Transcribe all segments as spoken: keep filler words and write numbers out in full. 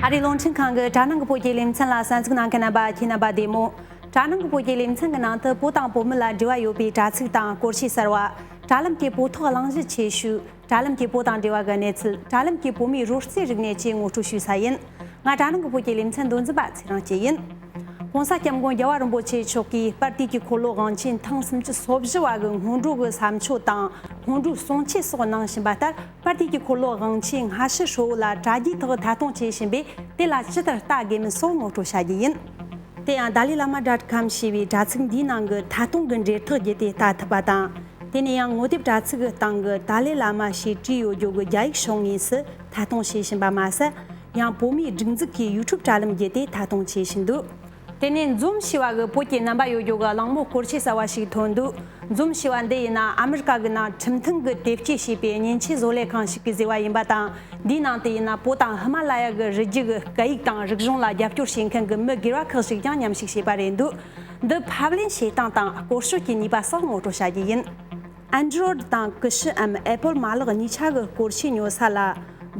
ཨ་རིའི་རླུང་འཕྲིན་ཁང་གི་དྲ་ནང་གི་བོད་ཀྱི་ལེ་ཚན་ལ་གསན་གཟིགས་གནང་མཁན་རྣམ་པ་ཁྱེད་རྣམ་པ་བདེ་མོ། དྲ་ནང་གི་བོད་ཀྱི་ལེ་ཚན་གྱི་ནང་དུ་བོད་དང་བོད་མི་ལ་འབྲེལ་བ་ཡོད་པའི་དྲ་ཚིགས་དང་སྐོར་ཆས་གསར་བ། དྲ་ལམ་གྱི་བོད་ཐོག་གླེང་གཞི་ཆེ་ཤོས། དྲ་ལམ་གྱི་བོད་དང་འབྲེལ་བ་གི་གནས་ཚུལ། དྲ་ལམ་གྱི་བོད་མིའི་རོལ་རྩེད་རིག་གནས་བཅས་ངོ་སྤྲོད་ཞུས་ས་ཡིན། ང་དྲ་ནང་གི་བོད་ཀྱི་ལེ་ཚན་མདོ་འཛིན་པ་ཚེ་རིང་སྐྱིད་ཡིན། ྋགོང་ས་ྋསྐྱབས་མགོན་རྒྱལ་བ་རིན་པོ་ཆེ་མཆོག་གིས་དཔལ་དུས་ཀྱི་འཁོར་ལོ་དབང་ཆེན་ཐེངས་སུམ་ཅུ་སོ་བཞི་བ་གི་སྔོན་འགྲོ་གི་ས་མཆོད་དང་སྔོན་འགྲོའི་གསུང་ཆོས་སོགས་གནང་བཞིན་པ་ལྟར། དཔལ་དུས་ཀྱི་འཁོར་ལོ་དབང་ཆེན་སྔ་ཕྱི་ཧྲིལ་བོ་ལ་དྲ་རྒྱའི་ཐོག་ཐད་གཏོང་བྱེད་བཞིན་པས། དེ་ལ་ཇི་ལྟར་ལྟ་དགོས་མིན་སོགས་ངོ་སྤྲོད་བྱ་རྒྱུ་ཡིན། དེ་ཡང་ཏཱ་ལའི་བླ་མ་ཌོཊ་ཀོམ་ཞེས་པའི་དྲ་ཚིགས་འདིའི་ནང་གི་ཐད་གཏོང་གི་འབྲེལ་ཐག་བརྒྱུད་དེ་ལྟ་ཐུབ་པ་དང་། དེ་ནས་ཡང་ངོ་དེབ་དྲ་ཚིགས་ཀྱི་སྟེང་གི་ཏཱ་ལའི་བླ་མ་ཞེས་བྲིས་ཡོད་རྒྱུ་གི་རྒྱ་ཡིག་ཤོག་ངོས་སུ་ཐད་གཏོང་བྱེད་བཞིན་པ་མ་ཟད། ཡང་བོད་མིའི་སྒྲིག་འཛུགས་ཀྱི་ཡུ་ཊུབ་དྲ་ལམ་བརྒྱུད་དེ་ཐད་གཏོང་བྱེད་བཞིན་འདུག་དེ་ནས་འཛོམས་ཞེས་པ་གི་བོད་ཀྱི་རྣམ་པ་ཡོད་རྒྱུ་གི་གླེང་མོལ་སྐོར་ཆས་གསར་བ་ཞིག་ཐོན་འདུག་འཛོམས་ཞེས་པ་འདི་ཡིན་ན་ཨ་མི་རི་ཀ་གི་ནང་ཁྲིམས་མཐུན་གྱི་དེབ་སྐྱེལ་བྱས་པའི་མཉེན་ཆས་བཟོ་ལས་ཁང་ཞིག་གིས་བཟོས་པ་ཡིན་པ་དང་། འདིའི་ནང་དུ་ཡིན་ན་བོད་དང་ཧི་མ་ལ་ཡ་གི་རི་རྒྱུད་ཀྱི་སྐད་ཡིག་དང་རིག་གཞུང་ལ་རྒྱབ་སྐྱོར་བྱེད་མཁན་གྱི་མི་སྒེར་བ་ཁག་ཞིག་ཀྱང་མཉམ་ཞུགས་བྱས་པ་རེད་འདུག་འདི་ཕབ་ལེན་བྱེད་སྟངས་དང་སྐོར་སྐྱོད་ཀྱི་ནུས་པ་སོགས་ངོ་སྤྲོད་བྱ་རྒྱུ་ཡིན། Android དང་ཀུ་ཤུ་འམ་Apple མ་ལག་གཉིས་ཆ་གི་སྐོར་ཆས་ཉོ་ས་ལ།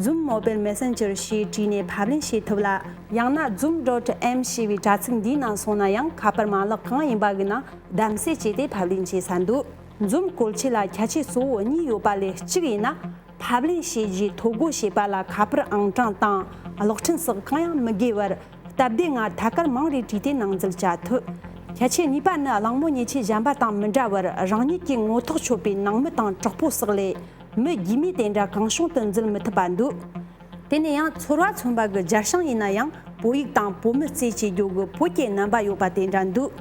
Zoom Mobile Messenger ཞེས་བྲིས་ནས་ཕབ་ལེན་བྱེད་ཐུབ་ལ། ཡང་ན་zoom dot m ཞེས་པའི་དྲ་ཚིགས་འདིའི་ནང་སོང་ན་ཡང་ཁ་པར་མ་ལག་གང་ཡིན་པ་གི་ནང་བདམས་གསེས་བྱས་ཏེ་ཕབ་ལེན་བྱེད་ས་འདུག Zoom བཀོལ་ཆས་ལ་ཁྱད་ཆོས་གཙོ་བོ་གཉིས་ཡོད་པ་ལས་གཅིག་ཡིན་ན། ཕབ་ལེན་བྱས་རྗེས་ཐོ་འགོད་བྱེད་པ་ལ་ཁ་པར་ཨང་གྲངས་དང་གློག་འཕྲིན་སོགས་གང་ཡང་མི་དགོས་པར། སྟབས་བདེ་ངང་ཐད་ཀར་མིང་རེ་བྲིས་ཏེ་ནང་འཛུལ་བྱ་ཐུབ། ཁྱད་ཆོས་གཉིས་པ་ནི་གླེང་མོལ་མཉེན་ཆས་གཞན་པ་དང་མི་འདྲ་བར་རང་ཉིད་ཀྱི་ངོ་ཐོག་ཆོད་པའི་ནང་མི་དང་གྲོགས་པོ་སོགས་ལས་མི་རྒྱུས་མེད་དེ་འདྲ་གང་བྱུང་དུ་འཛུལ་མི་ཐུབ་པ་འདུག་དེ་ནས་ཡང་ཚོར་བ་མཚོན་པ་གི་སྦྱར་བྱང་ཡིན་ན་ཡང་བོད་ཡིག་དང་བོད་མི་རྩེད་བྱེད་རྒྱུ་གི་བོད་ཀྱི་རྣམ་པ་ཡོད་པ་དེ་འདྲ་འདུག་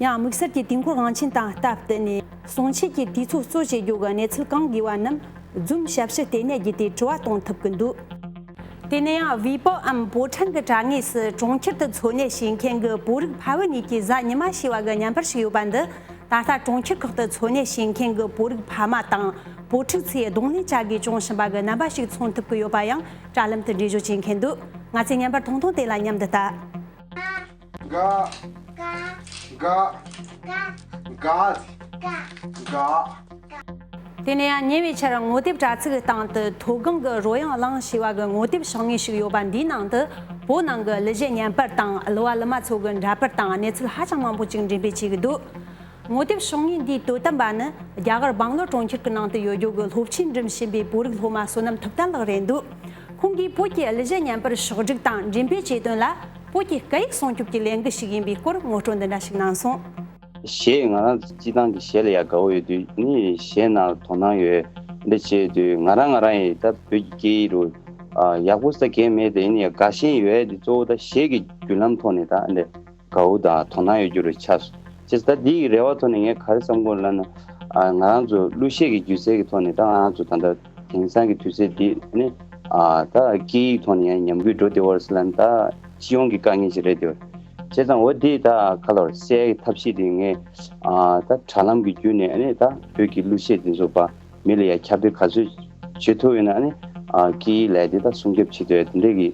ཡང་དམིགས་བསལ་གྱི་དུས་འཁོར་དབང་ཆེན་དང་སྟབས་བསྟུན་ནས་གསུང་ཆོས་ཀྱི་དུས་ཚོད་གཙོ་བྱེད་རྒྱུ་གི་གནས་ཚུལ་གང་དགོས་པ་རྣམས། Zoom ཞབས་ཞུ་ལྟེ་གནས་བརྒྱུད་དེ་དྲི་བ་གཏོང་ཐུབ་ཀྱི་འདུག་དེ་ནས་ཡང་ཝི་པོ་འམ་བོད་ཕྲན་གྱི་དྲ་ངོས་སུ་གྲོང་ཁྱེར་དུ་འཚོ་གནས་བྱེད་མཁན་གྱི་བོད་རིགས་ཕ་བུ་གཉིས་ཀྱི་གཟའ་ཉི་མ་ཞེས་པ་གི་བརྙན་པར་ཞིག་ཡོད་པ་འདི། ད་ལྟ་གྲོང་ཁྱེར་ཁག་ཏུ་འཚོ་གནས་བྱེད་མཁན་གྱི་བོད་རིགས་ཕ་མ་དང་བུ་ཕྲུག་ཚོས་གདོང་ལེན་བྱ་དགོས་བྱུང་བཞིན་པ་གི་རྣམ་པ་ཞིག་མཚོན་ཐུབ་ཀྱི་ཡོད་པ་ཡང་དྲ་ལམ་དུ་འགྲེལ་བརྗོད་བྱེད་མཁན་འདུག་ང་ཚོས་བརྙན་པར་ཐུང་ཐུང་དེ་ལ་མཉམ་དུ་ལྟ། ག་ག་ག་ག་དེ་ནས་ཡང་ཉེ་བའི་ཆར་ངོ་དེབ་དྲ་ཚིགས་སྟེང་དུ་མཐོ་སྒང་གི་རོལ་དབྱངས་གླིང་ཞེས་པ་གི་ངོ་དེབ་ཤོག་ངོས་ཤིག་ཡོད་པ་འདིའི་ནང་དུ་བོད་ནང་གི་གླུ་གཞས་བརྙན་པར་དང་གླུ་བ་གླུ་མ་ཚོ་གི་འདྲ་པར་དང་གནས་ཚུལ་ཧ་ཅང་མང་པོ་ཅིག་འགྲེམས་སྤེལ་བྱེད་ཀྱི་འདུག་ངོ་དེབ་ཤོག་ངོས་འདིའི་དོ་དམ་པ་ནི་རྒྱ་གར་སྦང་ལོར་གྲོང་ཁྱེར་གྱི་ནང་དུ་ཡོད་རྒྱུ་གི་སློབ་ཆེན་འགྲིམ་བཞིན་པའི་བོད་རིགས་སློབ་མ་བསོད་ནམས་ཐུབ་བསྟན་ལགས་རེད་འདུག་ཁོང་གིས་བོད་ཀྱི་གླུ་གཞས་བརྙན་པར་ཕྱོགས་སྒྲིག་དང་འགྲེམས་སྤེལ་བྱེད་དོན་ལ་བོད་ཀྱི་སྐད་ཡིག་སྲུང་སྐྱོབ་ཀྱི་ལས་འགུལ་ཞིག་ཡིན་པའི་སྐོར་ངོ་སྤྲོད་འདི་འདྲ་ཞིག་གནང་སོང་། གཞས། ང་རང་ཚོ་སྤྱིར་བཏང་གི་གཞས་ལ་ཡང་དགའ་བོ་ཡོད་དུས་ནི་གཞས་ནང་ལ་དོ་སྣང་ཡོད། འདི་བྱེད་དུས་ང་རང་ང་རང་ཡིས་ད་བོད་ཀྱི་སྐད་ཡིག་རུ་ཡག་པོ་ས་གས་མེད་དེ་ཡིན་ཡང་དགའ་ཞེན་ཡོད་དེ་གཙོ་བོ་ད་གཞས་ཀྱི་བརྒྱུད་ལམ་ཐོག་ནས་ད་འདི་དགའ་བོ་དང་དོ་སྣང་ཡོད་རྒྱུ་རུ་ཆགས་སོང་། བྱས་ཙང་ད་འདི་ཡི་རེ་བ་ཐོག་ནས་ངས་ག་རེ་བསམ་གྱི་ཡོད་ལབ་ན། ང་རང་ཚོ་གླུ་གཞས་ཀྱི་སྒྱུ་རྩལ་གྱི་ཐོག་ནས་ད་ང་རང་ཚོ་ད་ལྟ་དེང་སང་གི་དུས་ཚོད་འདི་ནི་ད་སྐད་ཡིག་ཐོག་ནས་ཡང་ཉམས་རྒུད་འགྲོ་བསྡད་པ་རེད་ཟེར་ལབ་ན་ད་སྤྱི་ཡོངས་ཀྱི་དཀའ་ངལ་ཞིག་རེད་དེ། བྱས་ཙང་འོ་དེ་ད་ག་ལ་བར་སེལ་ཐབས་ཤེས་དེ་ངས་ད་དྲ་ལམ་གྱི་བརྒྱུད་ནས་ནི་ད་བོད་ཀྱི་གླུ་གཞས་དེ་ཚོ་པ་མི་ལ་ཡང་ཁྱབ་གདལ་ག་ཚོད་བྱེད་ཐུབ་ཡོད་ན་ནི་སྐད་ཡིག་ལས་དེ་ད་སྲུང་སྐྱོབ་བྱེད་ཐུབ་ཡ་དེ་འདྲས་ཀྱི་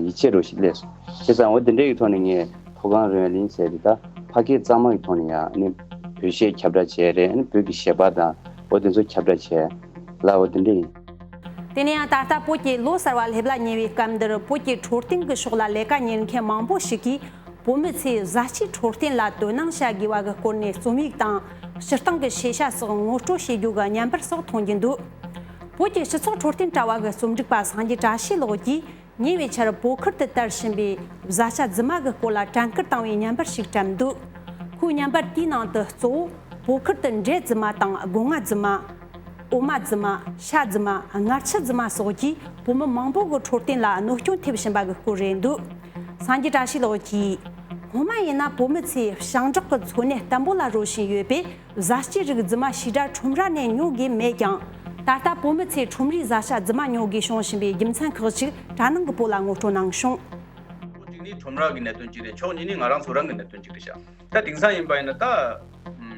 ཡིད་ཆེས་རོ་ཞིག་སླེབས་སོང་། བྱས་ཙང་འོ་དེ་འདྲས་ཀྱི་ཐོག་ནས་ངས་མཐོ་སྒང་རོལ་དབྱངས་གླིང་ཟེར་དེ་ད་ཕ་སྐད་གཙང་མ་གི་ཐོག་ནས་ཡང་ནི་བོད་གཞས་ཁྱབ་བསྒྲགས་བྱས་རེད། ནི་བོད་ཀྱི་གཞས་པ་དང་འོ་དེ་ཚོ་ཁྱབ་བསྒྲགས་བྱས་ལ་འོ་དེ་འདྲས་ཡིན། དེ་ནས་ཡང་ད་ལྟ་བོད་ཀྱི་ལོ་གསར་བ་སླེབས་ལ་ཉེ་བའི་སྐབས་འདིར་བོད་ཀྱི་འཕྲོད་བསྟེན་གྱི་ཕྱོགས་ལ་ལས་ཀ་གཉེར་མཁན་མང་པོ་ཞིག་གིས་བོད་མི་ཚོས་བཟའ་སྤྱོད་འཕྲོད་བསྟེན་ལ་དོ་སྣང་བྱ་དགོས་པ་གི་སྐོར་ནས་རྩོམ་ཡིག་དང་སྤྱིར་བཏང་གི་ཤེས་བྱ་སོགས་ངོ་སྤྲོད་བྱེད་རྒྱུ་གི་བརྙན་པར་སོགས་མཐོང་རྒྱུ་འདུག་བོད་ཀྱི་སྤྱི་ཚོགས་འཕྲོད་བསྟེན་དྲ་བ་གི་རྩོམ་སྒྲིག་པ་སངས་རྒྱས་བཀྲ་ཤིས་ལགས་ཀྱིས་ཉེ་བའི་ཆར་བོད་ཁུལ་དུ་དར་བཞིན་པའི་བཟའ་བཅའ་རྫུན་མ་གི་སྐོར་ལ་དྲན་སྐུལ་བཏང་བའི་བརྙན་པར་ཞིག་བཀྲམ་འདུག་ཁོའི་བརྙན་པར་དེའི་ནང་དུ་གཙོ་བོ་བོད་ཁུལ་དུ་འབྲས་རྫུན་མ་དང་སྒོ་ང་རྫུན་མ། འོ་མ་རྫུན་མ། ཤ་རྫུན་མ། མངར་ཆུ་རྫུན་མ་སོགས་ཀྱིས་བོད་མི་མང་པོ་གི་འཕྲོད་བསྟེན་ལ་གནོད་སྐྱོན་ཐེབས་བཞིན་པ་གི་སྐོར་རེད་འདུག་སངས་རྒྱས་བཀྲ་ཤིས་ལགས་ཀྱིས། སྔོན་མ་ཡིན་ན་བོད་མི་ཚོས་ཞིང་འབྲོག་གི་འཚོ་གནས་བརྟན་པོ་ལ་རོལ་བཞིན་ཡོད་པས། བཟའ་སྤྱོད་རིགས་རྫུན་མ་ཞེ་དྲག་ཁྲོམ་ར་ནས་ཉོ་དགོས་མེད་ཀྱང་། ད་ལྟ་བོད་མི་ཚོས་ཁྲོམ་རའི་བཟའ་བཅའ་རྫུན་མ་ཉོ་དགོས་བྱུང་བཞིན་པའི་རྒྱུ་མཚན་ཁག་ཅིག་དྲ་ནང་གི་བོད་ལ་ངོ་སྤྲོད་གནང་བྱུང་། ཕྱོགས་གཅིག་ནི་ཁྲོམ་ར་གི་གནད་དོན་གཅིག་རེད། ཕྱོགས་གཉིས་ནི་ང་རང་ཚོ་རང་གི་གནད་དོན་གཅིག་རེད་ཤག་ད་དེང་སང་ཡིན་པ་ཡིན་ན་ད་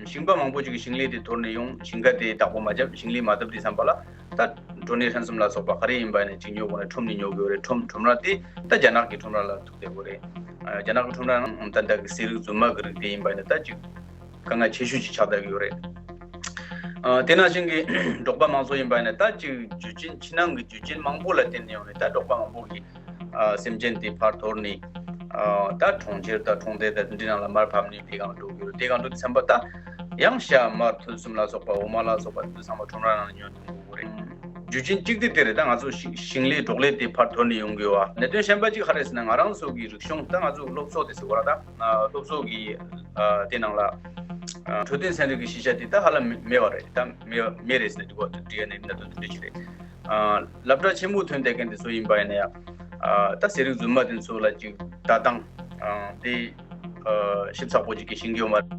ཞིང་པ་མང་པོ་ཅིག་གིས་ཞིང་ལས་དེ་དོར་ནས་ཡོང་། ཞིང་ཁ་དེ་བདག་པོ་མ་བརྒྱབ། ཞིང་ལས་མ་བཏབ་དུས་ཙམ་པ་ལ་ད་ཌོ་ནེ་ཤན་གསུམ་ལ་སོགས་པ་ག་རེ་ཡིན་པ་ཡིན་ན་ཅིག་ཉོ་དགོས་ན་ཁྲོམ་ནས་ཉོ་དགོས་རེད། ཁྲོམ་ཁྲོམ་ར་དེ་ད་རྒྱ་ནག་གི་ཁྲོམ་ར་ལ་ཐུག་བསྡད་དགོས་རེད། རྒྱ་ནག་གི་ཁྲོམ་ར་ནང་ད་ལྟ་གི་ཟས་རིགས་རྫུན་མ་གི་རིགས་དེ་ཡིན་པ་ཡིན་ན་ད་ཅིག་དཀའ་ངལ་ཆེ་ཤོས་ཅིག་ཆགས་བསྡད་ཀྱི་ཡོད་རེད། ཨ། དེ་ནང་བཞིན་གྱི་འབྲོག་པ་མང་ཚོགས་ཡིན་པ་ཡིན་ན་ད་ཅིག་རྒྱུ་རྐྱེན་ཕྱི་ནང་གི་རྒྱུ་རྐྱེན་མང་པོ་ལ་བརྟེན་ནས་ཡོང་ནས་ད་འབྲོག་པ་མང་པོ་གིས་ ཨ་སེམས་ཅན་དེ་ཕར་དོར་ནས་ཨ་ད་གྲོང་ཁྱེར་དང་གྲོང་རྡལ་དང་དེ་འདྲའི་ནང་ལ་མར་ཕབ་ནས་དེ་སྒང་འགྲོ་གི་ཡོད། དེ་སྒང་འགྲོ་དུས་ཙམ་པ་ད་ཡང་ཤ་དམར་ཐུད་གསུམ་ལ་སོགས་པ་འོ་མ་ལ་སོགས་པ་དེ་ཚོ་ཚང་མ་ཁྲོམ་ར་ནང་ཉོ་ཐུབ་ཀྱི་ཡོད་རེད། རྒྱུ་རྐྱེན་གཅིག་དེ་དེ་རེད། ད་ང་ཚོ་ཞིང་ཞིང་ལས་འབྲོག་ལས་དེ་ཕར་དོར་ནས་ཡོང་གི་ཡོད་པ། གནད་དོན་གཞན་པ་གཅིག་ག་རེ་ཟེར་ན། ང་རང་ཚོ་གི་རིག་གཞུང་ད་ང་ཚོ་སློབ་གསོ་དེ་ཟེར་བ་ར། ད་སློབ་གསོ་གི་ཨ་དེ་ནང་ལ་ཨ་འཕྲོད་བསྟེན་ཚན་རིག་གི་ཤེས་བྱ་དེ་ད་ཧ་ལམ་མེད་པ་རེད། ད་མེད་མེད་རེད་ཟེར་ན་འགྲིག་གི་འདུག་ཡ་ནི་གནད་དོན་དེ་འདྲ་ཞིག་རེད། ཨ་སློབ་གྲྭ་ཆེན་མོ་ཐོན་བསྡད་མཁན་དེ་ཚོ་ཡིན་པ་ཡིན་ན་ཡང་ཨ་ད་ཟས་རིགས་རྫུན་མ་དེ་ཚོ་ལ་ཅིག་ལྟ་སྟངས་ཨ་དེ་ཨ་ཞིབ་ཚགས་པོ་ཅིག་གིས་ཤེས་ཀྱི་ཡོད་མ་རེད།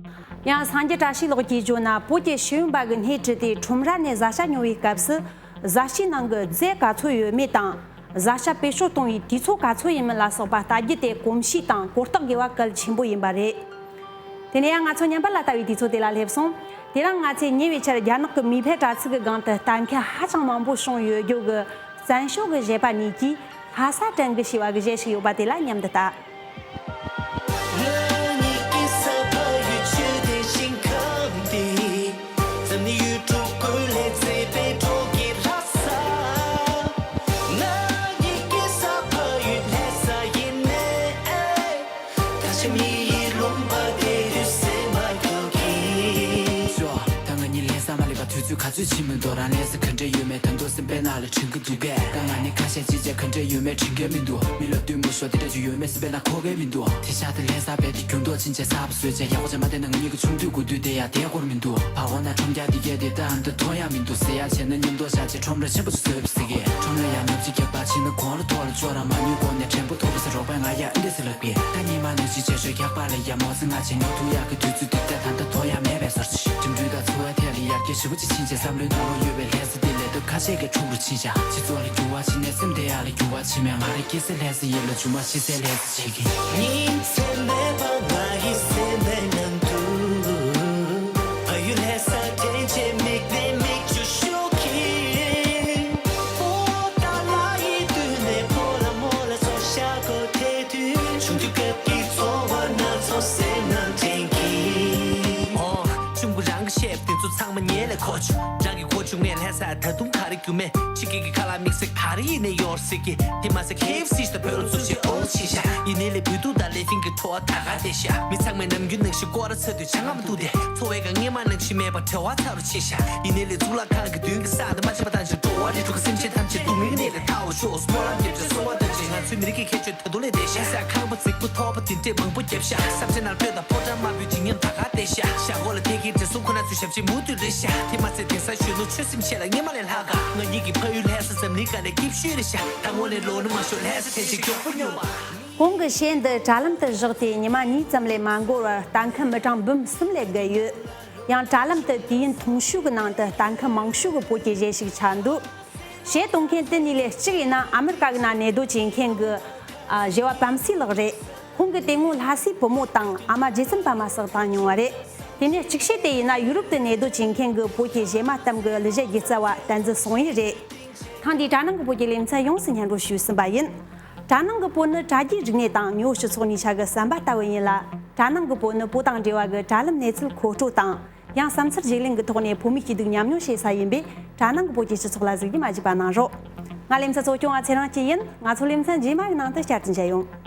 ཡང་སངས་རྒྱས་བཀྲ་ཤིས་ལགས་ཀྱིས་བརྗོད་ན། བོད་ཀྱི་ཤེས་ཡོན་པ་གི་སྣེ་ཁྲིད་དེ་ཁྲོམ་ར་ནས་བཟའ་བཅའ་ཉོ་བའི་སྐབས་སུ། བཟའ་བཅའི་ནང་གི་རྫས་ག་ཚོད་ཡོད་མེད་དང་། བཟའ་བཅའ་བེད་སྤྱོད་གཏོང་བའི་དུས་ཚོད་ག་ཚོད་ཡིན་མིན་ལ་སོགས་པ་ལྟ་རྒྱུ་དེ་གོམས་གཤིས་དང་གོ་རྟོགས་དགོས་པ་གལ་ཆེན་པོ་ཡིན་པ་རེད། དེ་ནས་ཡང་ང་ཚོ་ཉམས་པ་ལ་ལྟ་བའི་དུས་ཚོད་དེ་ལ་སླེབས་སོང་། དེ་རིང་ང་ཚོས་ཉེ་བའི་ཆར་རྒྱ་ནག་གི་མིས་ཕེ་དྲ་ཚིགས་ཀྱི་སྒང་དུ་ལྟ་མཁན་ཧ་ཅང་མང་པོ་བྱུང་ཡོད་རྒྱུ་གི་བཙན་བྱོལ་གྱི་གཞས་པ་གཉིས་ཀྱིས་ལྷ་ས་དྲན་གི་ཞེས་པ་གི་གཞས་ཤིག་ཡོད་པ་དེ་ལ་མཉམ་དུ་ལྟ། ད་ང་གཉིས་ལས་ས་མ་ལས་པ་དུས་ཚོད་ག་ཚོད་ཕྱིན་མི་འདུག་རང་ལས་ས་ག་འདྲ་ཡོད་མེད་ད་དུང་སེམས་པའི་ནང་ལ་དྲན་གི་འདུག་གས། ད་ང་ནི་ཁ་ཤས་ཅི་བྱས་ག་འདྲ་ཡོད་མེད་དྲན་གི་མི་འདུག་མི་ལ་བསྟུན་མི་ཤོག་དེ་འདྲ་ཅིག་ཡོད་མེད་སེམས་པའི་ནང་འཁོར་གི་མི་འདུག་དེ་ཤག་ཏུ་ལས་ས་བས་དེ་རྒྱུན་ཐོག་ཕྱིན་བྱས་གསར་པ་བཟོས་བྱས་ཡག་པོ་བྱས་མ་བསྡད་ན་ང་གཉིས་ཀྱི་ཆུང་དུས་དགུ་དུས་དེ་ཡང་དེ་སྐོར་མི་འདུག་བ་འོ་ན་ཁྲོམ་རྒྱག་དེ་གས་དེ་ད་ཨ་མདའ་ཐོན་ཡག་མི་འདུག་ཟེར་ཡག་བྱས་ན་མཉམ་དུ་བཞག་བྱས་ཁྲོམ་ར་ཆེན་པོ་ཞིག་བཟོས་པ་ཟེར་གི་ཁྲོམ་ར་ཡག་ཉོ་ཅིག་རྒྱག་པ་ཕྱིན་ན་གོང་ལ་ཐོག་ལ་ཅོག་ར་མ་ཉོས་གོང་ནས་དྲན་པོ་ཐོབ་པ་ཟེར་རོགས་པས་ང་ཡ་འདི་ཟེར་ལབ་གི་ད་ཉི་མ་ནས་ཅི་བྱས་ཤོག་རྒྱག་པ་ལ་ཡ་མོ་ཟེར་ང་བྱས་ཉོ་ཐུབ་ཡག་གི་དུས་ཚོད་དེ་ད་ད་ལྟ་ཐོན་ཡག་མེད་པའི་བཟོ་འདྲ་ཞིག་འགྲིམ་འགྲུལ་དང་འཚོ་བའི་ཐད་ལ་ཡར་རྒྱས་ཞེ་པོ་ཅིག་ཕྱིན་བྱས་བསམ་བློའི་ནང་ལོགས་ཡོད་པའི་ལྷ་ས་འདི་ལས་སྟབས་ཁ་ཤས་ཀྱིས་འཁྲུག་རུ་ཕྱིན་བཞག་སྤྱི་ཚོགས་ལ་འགྱུར་བ་ཕྱིན་ནས་སེམས་བདེ་ཡག་ལ་འགྱུར་བ་ཕྱིན་མེད། ང་རང་སྐྱེ་སའི་ལྷ་ས་ཡིན་ལ་མཇུག་མ་ཤི་སའི་ལྷ་ས་བྱེད་ཀྱི། ཉིན་མཚན་མེད་པར་ང་ཡི་སེམས་པའི་ནང་དུ་ཕ་ཡུལ་ལྷ་ས་དྲན་བྱས་མིག་ནས་མིག་ཆུ་ཤོར་གྱིན། སྤོ་ཏ་ལ་ཡི་དུས་ནས་སྤོ་ལ་མོ་ལ་སོ་ཤ་གོ་དེ་དུས་ཆུང་དུས་སྐབས་ཀྱི་ཚོར་བ་སྣ་ཚོགས་སེམས་ནང་དྲན་གྱིན། ཨོ། གཅུང་པོ་རང་གི་བཤད་པ་དེ་ཚོ་ཚང་མ་ཉན་ལས་གོ་བྱུང་། རང་གི་གོ་བྱུང་ངས་ལྷ་ས་ད་དུང་ག་རེ་རྒྱུ་མེད། ཕྱི་རྒྱལ་གྱི་ཁ་ལག་དམིགས་བསལ་ག་རེ་ཡིན་ནས་ཡོད་ཟེར་གི་དེ་མ་ཟད་ཁེ་ཨེཕ་སི་ཞིག་དང་བོད་ལ་ཚུར་ཕྱིན་ཨོ་ཕྱིན་ཤག་ཡིན་ནའི་ལས་བོད་ཐུག་དང་ལེ་ཕིང་གི་བྲོ་བ་ད་ག་བསྡད་ཤག་མི་ཚང་མས་ནམ་རྒྱུན་ནང་བཞིན་སྐོར་ར་ཚ་དུས་ཆང་ངམ་འཐུང་སྟེ་འཚོ་བའི་སྒང་སྔོན་མ་ནང་བཞིན་མེད་པར་བྲེལ་བ་ཚ་རུ་ཕྱིན་ཤག་ཡིན་ནའི་ལས་གཙུག་ལག་ཁང་གི་མདུན་གྱི་ས་དེ་མ་ཕྱིན་པ་ཐམས་ཅད་འགྲོ་བ་རིགས་དྲུག་གི་སེམས་ཅན་ཐམས་ཅད་སྡུག་བསྔལ་གནས་ལས་ཐར་བར་ཤོག་སྨོན་ལམ་རྒྱབ་བྱས་གསོལ་བ་བཏབ་བྱས་ང་ཚོའི་མི་རིགས་ཀྱི་ཁྱད་ཆོས་ད་དུང་ལས་བསྡད་ཤག་ས་ཁང་པ་རྫིག་པོ་ཐོག་པ་དེ་འདྲས་མང་པོ་བརྒྱབ་ཤག་ས་ཆ་ནང་སྤོས་དང་ཕོ་བྲང་དམར་པོའི་བརྗིད་ཉམས་ད་ག་བསྡད་ཤག་ཤག་འོག་ལ་ཐད་ཀའི་བགྲེས་སོང་ཁོ་ན་ཚོའི་ཞབས་ཕྱི་མུ་མཐུད་རེད་ཤག་དེ་མ་ཟད་དེང་སང་གཞོན་ནུ་ཆོས་སེམས་ཆེ་ལ་སྔོན་མ་ལས་ལྷག་ག་ང་གཉིས་ཀྱི་ཕ་ཡུལ་ལྷ་ས་འཛམ་གླིང་སྒང་ནས་སྐྱིད་ཤོས་རེད་ཤག་ད་དངོས་གནས་ལོ་ན་མ་ཤོར་ལྷ་ས་ཐེངས་གཅིག་མགྱོགས་པོ་སྙོམས་པ། གོང་གི་གཞས་འདི་དྲ་ལམ་དུ་བཞག་སྟེ་ཉི་མ་གཉིས་ཙམ་ལས་མ་འགོར་བར་ལྟ་མཁན་མི་གྲངས་འབུམ་གསུམ་ལས་བརྒལ་ཡོད། ཡང་དྲ་ལམ་དུ་དུས་ཡུན་ཐུང་ཤོས་ཀྱི་ནང་དུ་ལྟ་མཁན་མང་ཤོས་ཀྱི་བོད་ཀྱི་གཞས་ཤིག་ཆགས་འདུག་གཞས་གཏོང་མཁན་དེ་གཉིས་ལས་གཅིག་ཡིན་ན་ཨ་མི་རི་ཀ་གི་ནང་གནས་སྡོད་བྱེད་མཁན་གྱི་ཨ་གཞས་པ་བམ་སི་ལགས་རེད། ཁོང་གིས་དེ་སྔོན་ལྷ་སའི་བུ་མོ་དང་ཨ་མ་རྗེ་བཙུན་པད་མ་སོགས་བཏང་མྱོང་བ་རེད། དེ་ནས་གཅིག་ཤོས་དེ་ཡིན་ན་ཡུ་རོབ་ཏུ་གནས་སྡོད་བྱེད་མཁན་གྱི་བོད་ཀྱི་གཞས་མ་གཏམ་གྱི་གླུ་གཞས་སྒྱུ་རྩལ་བ་བསྟན་འཛིན་སོང་ཡིན་རེད། ཐེངས་འདིའི་དྲ་ནང་གི་བོད་ཀྱི་ལེ་ཚན་ཡོངས་སུ་སྙན་སྒྲོན་ཞུས་ཟིན་པ་ཡིན། དྲ་ནང་གི་བོད་ནི་དྲ་རྒྱའི་རིག་གནས་དང་དངོས་པོ་སྤྱི་ཚོགས་གཉིས་ཆ་གི་ཟམ་པ་ལྟ་བུ་ཡིན་ལ། དྲ་ནང་གི་བོད་ནི་བོད་དང་འབྲེལ་བ་གི་དྲ་ལམ་གནས་ཚུལ་མཁོ་སྤྲོད་དང་། ཡང་བསམ་ཚུལ་བརྗེ་ལེན་གྱི་ཐོག་ནས་བོད་མིའི་སྐྱིད་སྡུག་མཉམ་མྱོང་བྱེད་ས་ཡིན་པས། དྲ་ནང་གི་བོད་ཀྱི་སྤྱི་ཚོགས་ལ་གཟིགས་རྒྱུ་མ་བརྗེད་པ་གནང་རོགས། ང་ལེ་ཚན་གཙོ་སྐྱོང་བ་ཚེ་རིང་སྐྱིད་ཡིན། ང་ཚོ་ལེ་ཚན་རྗེས་མ་གི་ནང་དུ་བསྐྱར་དུ་མཇལ་ཡོང་།